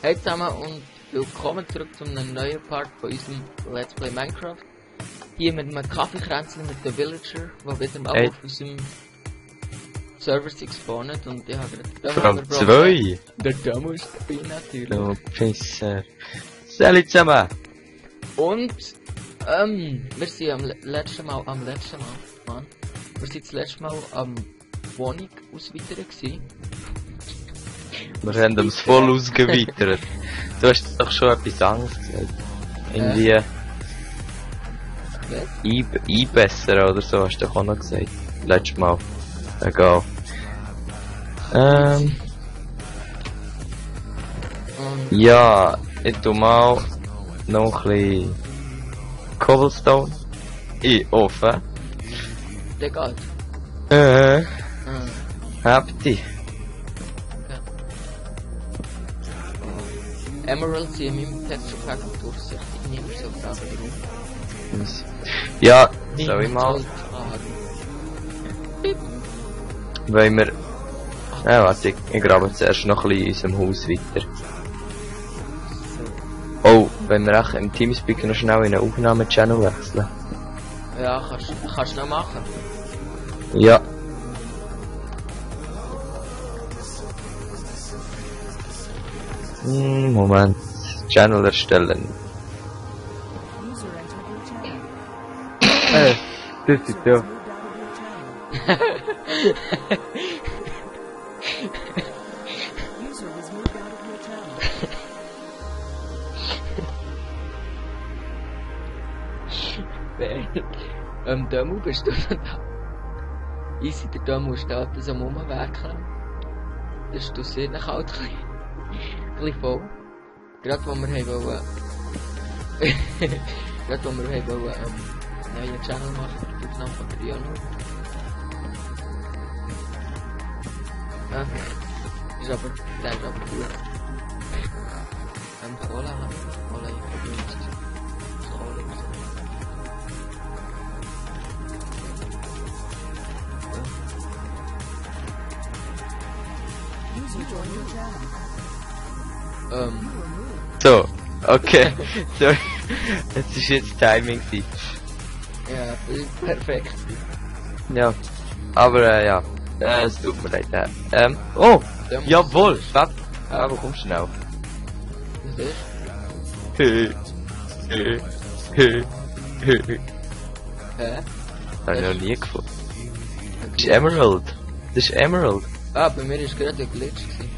Hey zusammen und willkommen zurück zu einem neuen Part von unserem Let's Play Minecraft. Hier mit einem Kaffeekränzchen mit den Villager, die wieder mal auf unserem Server sich spawnen. Und ich habe gerade zwei! Der Damo ist dabei natürlich. Oh, Pisser. Salut zusammen! Und, wir sind am letzten Mal, Mann. Wir sind das letzte Mal am Wohnung ausweitern gewesen. Wir haben uns voll ausgeweitet. Du hast doch schon etwas anderes gesagt. Irgendwie... einbessern oder so hast du doch auch noch gesagt. Letztes Mal. Egal. Ja, ich tu mal noch ein bisschen Cobblestone in den Ofen. Der geht. Habt ihr? Emeralds in meinem Texture Pack durchsichtig. Ich nehme so Fragen warum. Ja, soll ich mal? Weil wir... Ja, warte, ich grabe zuerst noch ein bisschen in unserem Haus weiter. Oh, wenn wir auch im Teamspeak noch schnell in einen Aufnahme-Channel wechseln. Ja, kannst du noch machen. Ja. Moment. Channel erstellen. Das ist ja. Dömu, bist du noch da? Easy, der Dömu steht so am Rumwerkeln. Das ist sehr kalt, ein bisschen voll. Gerade wo wir haben wollen... Gerade wo wir haben wollen, einen neuen Channel machen für die Aufnahme von Triano. Der ist aber gut. Cola haben. Cola, ich probiere das Cola raus. So, okay. So, das ist jetzt Timing. Ja, perfekt. Ja, aber ja, es tut mir leid. Oh, jawohl, Fab, aber komm schnell. Was ist? Hä? Hab ich noch nie gefunden. Das ist Emerald. Das ist Emerald. Ah, bei mir ist gerade ein Glitch gewesen.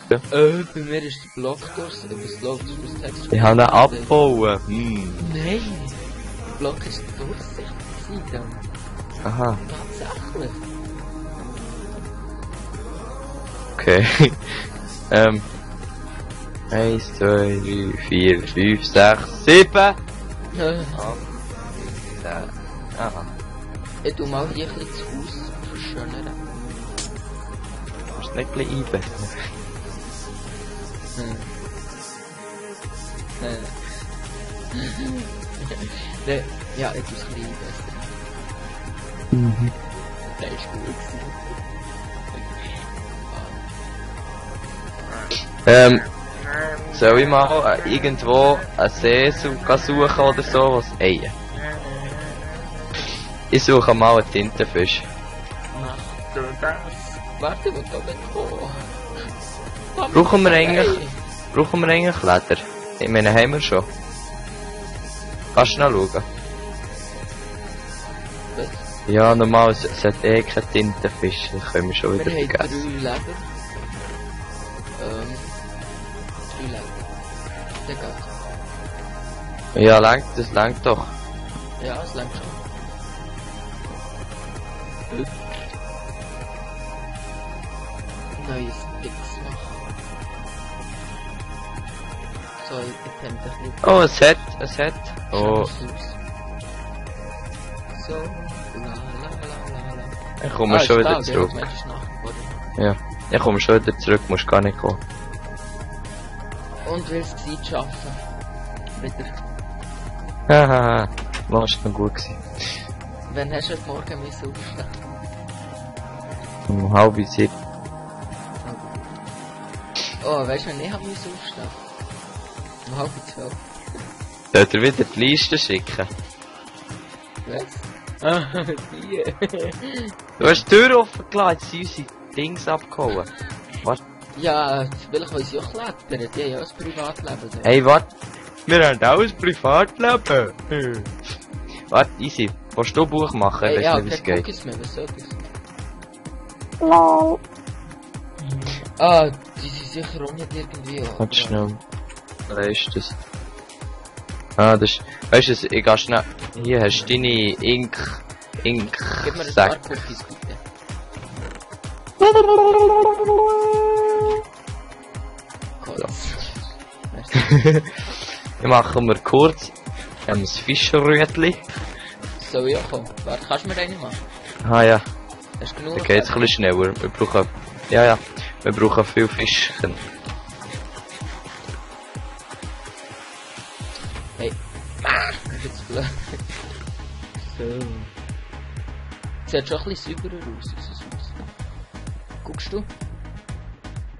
Ja. Bei mir ist der Block durch, das läuft fürs Text. Ich habe ihn abgebaut. Nein! Der Block ist durchsichtig gewesen. Aha. Tatsächlich. Okay. 1, 2, 3, 4, 5, 6, 7! 8, 9, 10. Aha. Ich tu mal hier ein bisschen das Haus verschönern. Du musst nicht ein bisschen einbessern. Ja, ich muss ein bisschen einbessern. Mhm. Der ist gut gewesen. Soll ich mal irgendwo einen See suchen oder so? Was? Ey. Ich suche mal einen Tintenfisch. Mach du das? Warte, wo da wegkommen. Brauchen wir eigentlich Leder? Ich meine, haben wir schon. Kannst du noch schauen? Was? Ja, normal sollte eh kein Tintenfisch, das können wir schon wieder Wir haben vergessen. 3 Leder. 3 Leder. Der geht. Ja, das langt doch. Ja, es langt schon. Neues Dix machen. So, ich kenn dich nicht. Oh, es hat. Oh, So, la. ich komme schon wieder da, zurück. Der ist nach, oder? Ja, ich komme schon wieder zurück, musst gar nicht kommen. Und willst du Zeit schaffen? Wieder. Hahaha, das war noch gut gewesen. Wann hast du heute Morgen aufstehen? Um 6:30. Oh, weißt du, ich hab mich so aufstehen. Um 11:30. Sollt ihr wieder die Liste schicken? Was? Ah, die. Du hast die Tür offen gelassen, jetzt sind unsere Dings abgehauen. Was? Ja, vielleicht wollen sie auch klettern, die haben ja auch ein Privatleben. Da. Hey, warte. Wir haben auch ein Privatleben. Warte, easy. Willst du Buch machen? Hey, Ich ja, weiß nicht, wie es kein geht. Cookies mehr, was soll das? Ah, die sind sicher auch nicht irgendwie... Warte schnell. Was ist das? Ah, das ist... Weißt du, ich geh schnell... Hier hast du deine Gib mir ein paar Sack. Cookies, bitte. Ich mache mir kurz das Fischerrütli. Soll ich auch kommen? Warte, kannst du mir eine machen? Ah ja, Hast du genug? okay, jetzt ein bisschen schneller. Wir brauchen... Ja, ja. Wir brauchen viel Fischchen. Hey. Jetzt blöd. So. Sieht schon ein bisschen sauberer aus, unser Haus. Guckst du?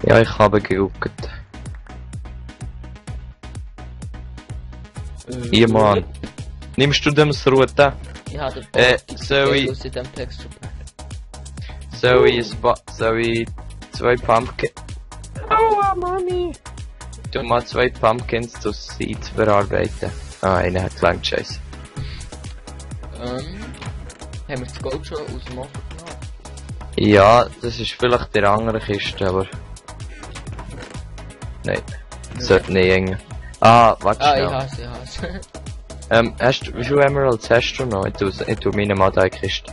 Ja, ich habe geguckt. Hier, Mann. Nimmst du das Rote? Ich habe soll ich... aus in dem Texture Pack. Soll ich 2 Pumpkins... Aua, Mami! Du mal 2 Pumpkins zu Seeds verarbeiten. Ah, einer hat gelangt, scheiße. Haben wir das Gold schon aus dem Ofen genommen? Ja, das ist vielleicht der andere Kiste, aber... Nein. Sollte nicht eng. Ah, warte Ah, schnell. ich hasse. Wie viele Emeralds hast du noch? Ich tu meine mal da in die Kiste.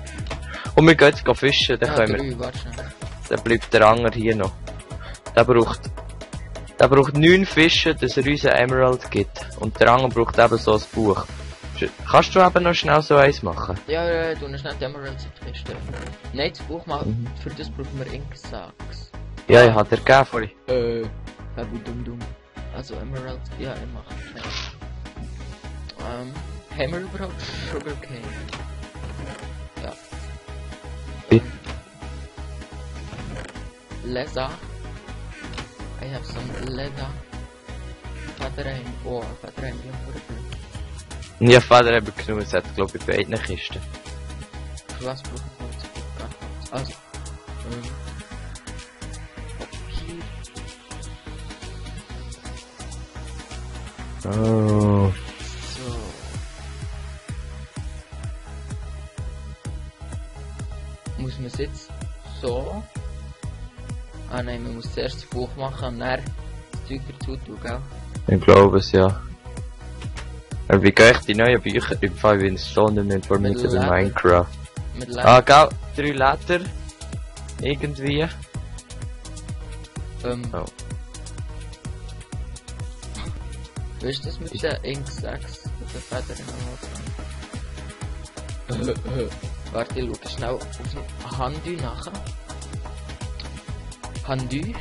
Und wir gehen jetzt fischen, dann können wir... 3, warte schnell. Dann bleibt der Anger hier noch. Der braucht 9 Fische, dass er uns ein Emerald gibt. Und der Anger braucht eben so ein Buch. Kannst du eben noch schnell so eins machen? Ja, du hast nicht Emeralds in die Kiste. Nein, das Buch machen, für das brauchen wir Ink-Sacks. Ja, ich hab dir gegeben vorhin. Dumm. Also Emeralds, ja, ich mach. Haben wir überhaupt Sugarcane? Ja. Wie? Leather. I have some leather. Vaterein. Oh, Vaterein, die haben wir. Ja, Vater habe genug, es hat glaube ich bei beiden Kisten. Für was brauchen wir jetzt? Also. Papier. Oh. So. Muss man es jetzt so? Ah nein, man muss zuerst das Buch machen und dann das Zeug dazu tun, gell? Ich glaube es, ja. Aber wie gehe ich die neuen Bücher im Fall wie ein Stunde nicht vermieten bei Minecraft? Mit Ah, gell, 3 Liter. Irgendwie. Oh. Weißt du das mit den Ink-Sacks? Mit den Federn am Anfang? Warte, ich schau schnell auf dem Handy nachher. Handy.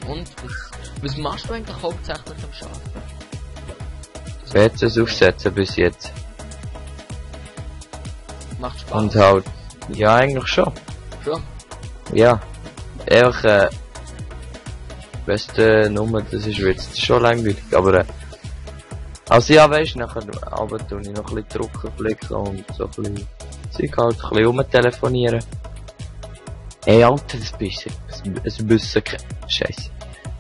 Und was machst du eigentlich hauptsächlich am Schaffen? PCs aufsetzen bis jetzt. Macht Spaß. Und halt, ja eigentlich schon. Schon? Ja. Einfach, beste Nummer, das ist jetzt schon langweilig, aber also ja, weisst, nachher aber tue ich noch ein bisschen Drucker klicken und so ein bisschen Zeug halt, ein bisschen rumtelefonieren. Ey, Alter, das Büsse, es müssen Scheiße.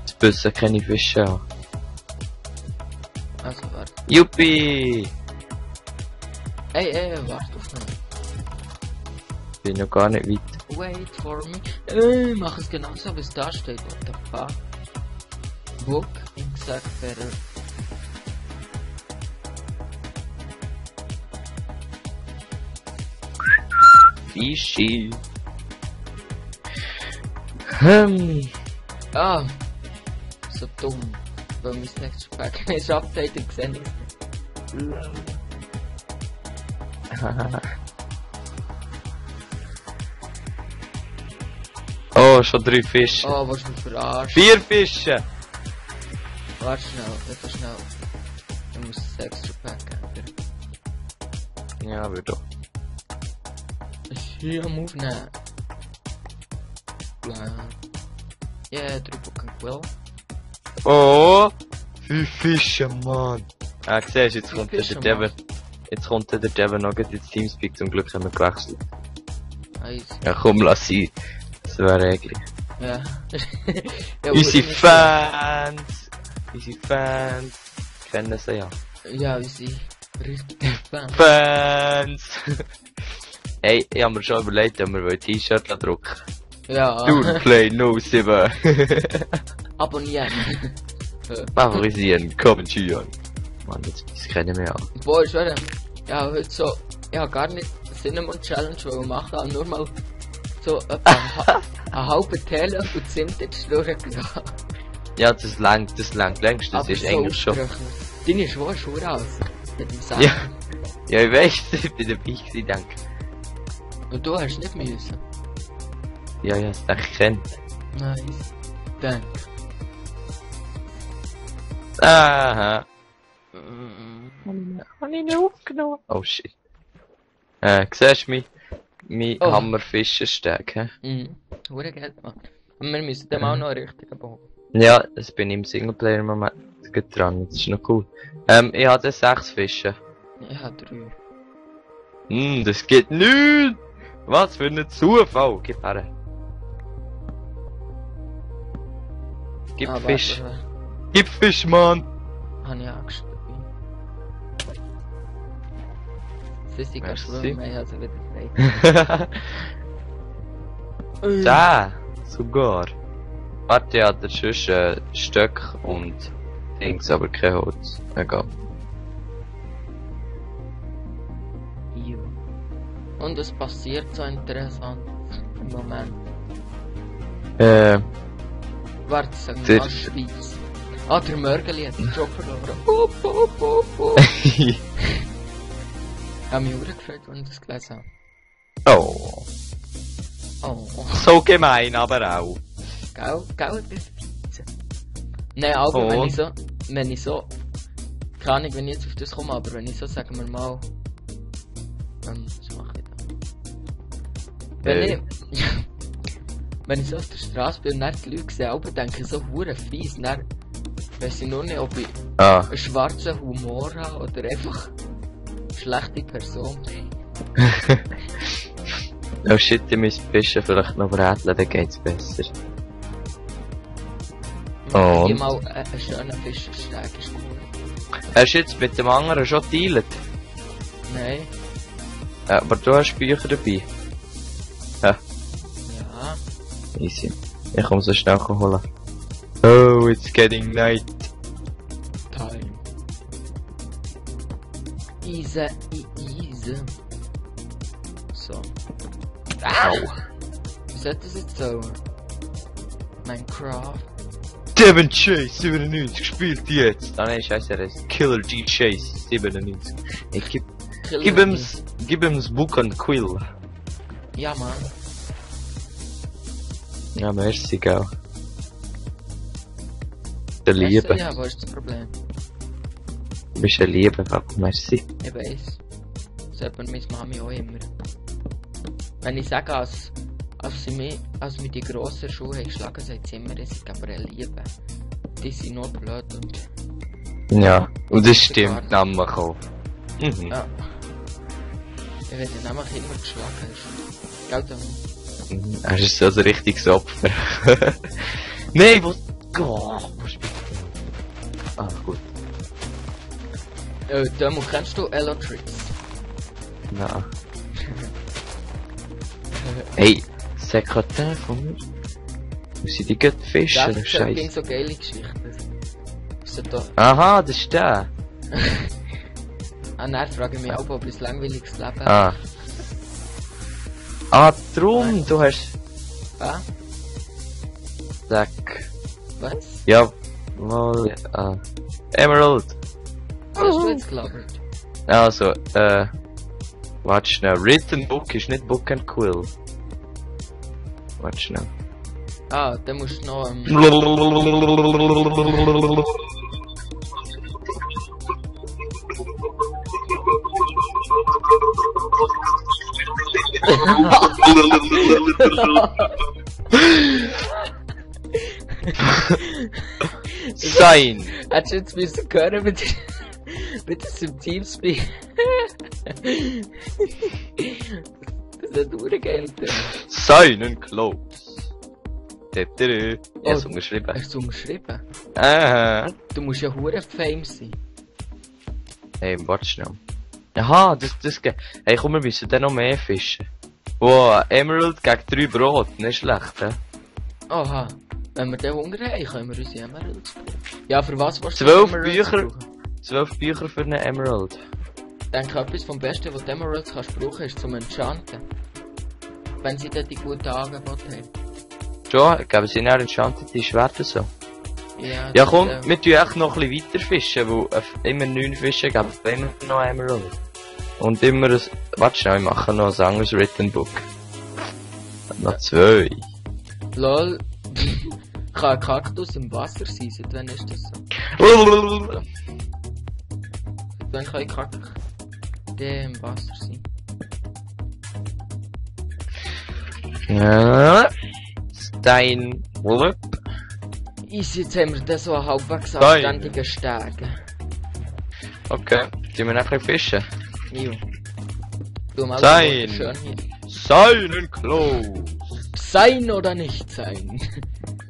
Es müssen keine Fische haben. Also, warte. Juppie! Ey, warte auf mich. Bin noch gar nicht weit. Wait for me. Mach es genauso, wie es da steht. What the fuck? Book, Ink-Sack, Feather. Fischi. Ah! So dumm. Weil mein Texture Pack ist updated, gesehen ist. Oh, schon 3 Fische. Oh, was mich verarscht. 4 Fische! Warte schnell, etwas schnell. Ich muss das Texture Pack ändern. Ja, wird doch. Ich hier am Aufnehmen. Yeah, Drupal can quill. Oh! 5 Fische, Mann! Ah, siehst, jetzt kommt Fische, der Devon. Jetzt kommt der Devon noch ins Teamspeak, zum Glück haben wir gewechselt. Nice. Ja komm, lass sie. Das wäre eigentlich. Ja. Ja, Unsere Fans! Unsere Fans! Kennen sie ja. Ja, unsere richtigen Fans. Fans! Hey, ich hab mir schon überlegt, ob wir ein T-Shirt drucken. Ja. Play No 7. Abonnieren. Favorisieren, kommentieren. Mann, jetzt kennen wir ja. Boah, ich schwöre, ja, heute so, ich hab gar nicht Cinnamon Challenge machen, aber nur mal so etwa einen halben Teelöffel Zimt jetzt durchgegangen. Ja, das langt längst, das Aber ist so eigentlich schon. Deine Schwur ist aus. Mit dem Sack. Ja. Ja, ich weiss, ich bin dabei gewesen, danke. Und du hast nicht müssen. Ja, ja, das ich kennt. Nice. Danke. Aha. Hab ich nicht aufgenommen? Oh shit. Siehst du mein Oh. Hammerfischersteg, hä? Hure Geld, Mann. Und wir müssen dem auch noch einen richtigen bauen. Ja, das bin ich im Singleplayer im Moment dran, das ist noch cool. Ich hatte 6 Fische. Ich habe 3. Das geht nicht! Was für ein Zufall! Gib her. Gib Fisch. Gib Fisch, Mann! Habe ich Angst dabei. Sissi kann Merci. schwimmen, ich habe sie wieder frei. Da! Sogar. Warte, ja, der sonst Stöck und Dings, aber kein Holz. Egal. Jo. Und es passiert so interessant im Moment. Warte, sag Der- mal Schweiz. Ah, der Mörgeli hat den Job verloren. Ich habe mich auch gefreut, als ich das gelesen habe. Oh. Oh, So gemein, aber auch. gell, das Pizza. Nein, aber wenn ich so, keine Ahnung, wenn ich jetzt auf das komme, aber wenn ich so, sagen wir mal, was mache ich da? Wenn ich so auf der Straße bin und dann die Leute sehe, aber denke ich so hure fies, dann weiss ich nur nicht, ob ich einen schwarzen Humor habe oder einfach eine schlechte Person bin. Oh shit, ich muss Fische vielleicht noch bräteln, dann geht's besser. Und? Ich mal einen schönen Fischersteg ist cool. Hast du jetzt mit dem anderen schon dealt? Nein, Aber du hast Bücher dabei. Ja, ja. easy. Ich komm so schnell holen. Oh, it's getting night. Time. Easy. So. Au. Wie sollte das jetzt so? Minecraft. Devon Chase 97 gespielt jetzt. Ah nein, scheiße, er ist Killer G Chase 97. Ich gib ihm's Book and Quill. Ja, Mann. Ja, merci, gell. Der Liebe. Ja, was ist das Problem? Du bist ein Liebe, Papa, merci. Ich weiss. Das hat mir meine Mami auch immer. Wenn ich sage, als wir die grossen Schuhe haben geschlagen, sagt sie immer, es ist aber eine Liebe. Die sind nur blöd und... Ja, und das stimmt nämlich auch. Mhm. Ja. Ich werde nämlich immer geschlagen. Gell, Tommy? Er ist so ein richtiges Opfer. Nein, wo spielt der? Ah, gut. Tommy, kennst du Elotrix? Na. Hey, Sekretär von mir. Wo sind die guten Fische? Das Scheiße. ging so geile Geschichten. Ist das da? Aha, das ist der. Dann frage ich mich auch, ob ich ein langweiliges Leben Ah. Ah, drum, du hast... Ah, Sag. was? Ja, mal, Emerald. Was hast du jetzt gelabert? Also, warte schnell. Written Book ist nicht Book and Quill. Warte schnell. Ah, dann musst du noch... Sein! Hättest du jetzt müssen hören mit diesem Teamspeak? Das ist nur geil. Seinen Close. Ich hab's umgeschrieben. Hast du umgeschrieben? Du Du musst ja hure Fame sein. Hey, warte schnell. Aha, das geht. Hey, komm, wir müssen dann noch mehr fischen. Wow, Emerald gegen 3 Brot, nicht schlecht, hä? Aha. Wenn wir den Hunger haben, können wir unsere Emeralds brauchen. Ja, für was willst du 12 Emeralds Bücher. brauchen? 12 Bücher für eine Emerald. Ich denke, etwas vom Besten, was du Emeralds kannst brauchen, ist zum Enchanten. Wenn sie dort die guten Angebote haben. Schon, geben sie nachher enchantete Schwerter so. Ja, Ja komm, wir tun echt noch ein bisschen weiter fischen, weil immer 9 Fische geben immer noch Emerald. Und immer ein... Warte schnell, ich mache noch ein anderes Written Book. Noch 2. Lol. Kann ein Kaktus im Wasser sein? Seit wann ist das so? Seit wann kann ein Kaktus im Wasser sein? Ja. Stein. Wupp. Easy, jetzt haben wir da so einen halbwegs Stein. anständigen Steg. Okay, tun wir nachher fischen. Jo. Du mal Sein. schön hier. Seinen Close. Sein oder nicht sein?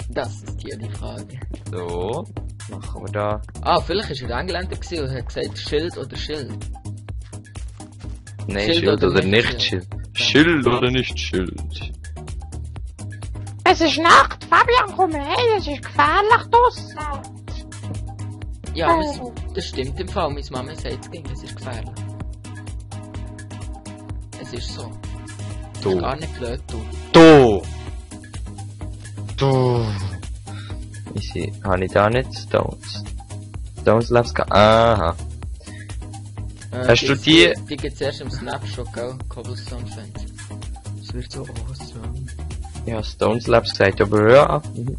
Das ist hier die Frage. So, machen wir da. Ah, vielleicht ist er Engländer gewesen und hat gesagt Schild oder Schild. Nein, Schild Schild oder oder nicht nicht Schild? Schild. Schild oder nicht Schild. Es ist Nacht, Fabian, komm her, es ist gefährlich draussen. Ja, das stimmt im Fall. Meine Mama sagt es ist gefährlich. Es ist so. Du. Ist gar nicht blöd, du. Du. Easy. Habe ich da nicht Stones? Stones Labs aha. Hast du die? Die gibt's erst im Snapshot, gell? Cobblestone Fence. Das wird so awesome. Ja, Stones Labs gesagt, aber ja. Mhm.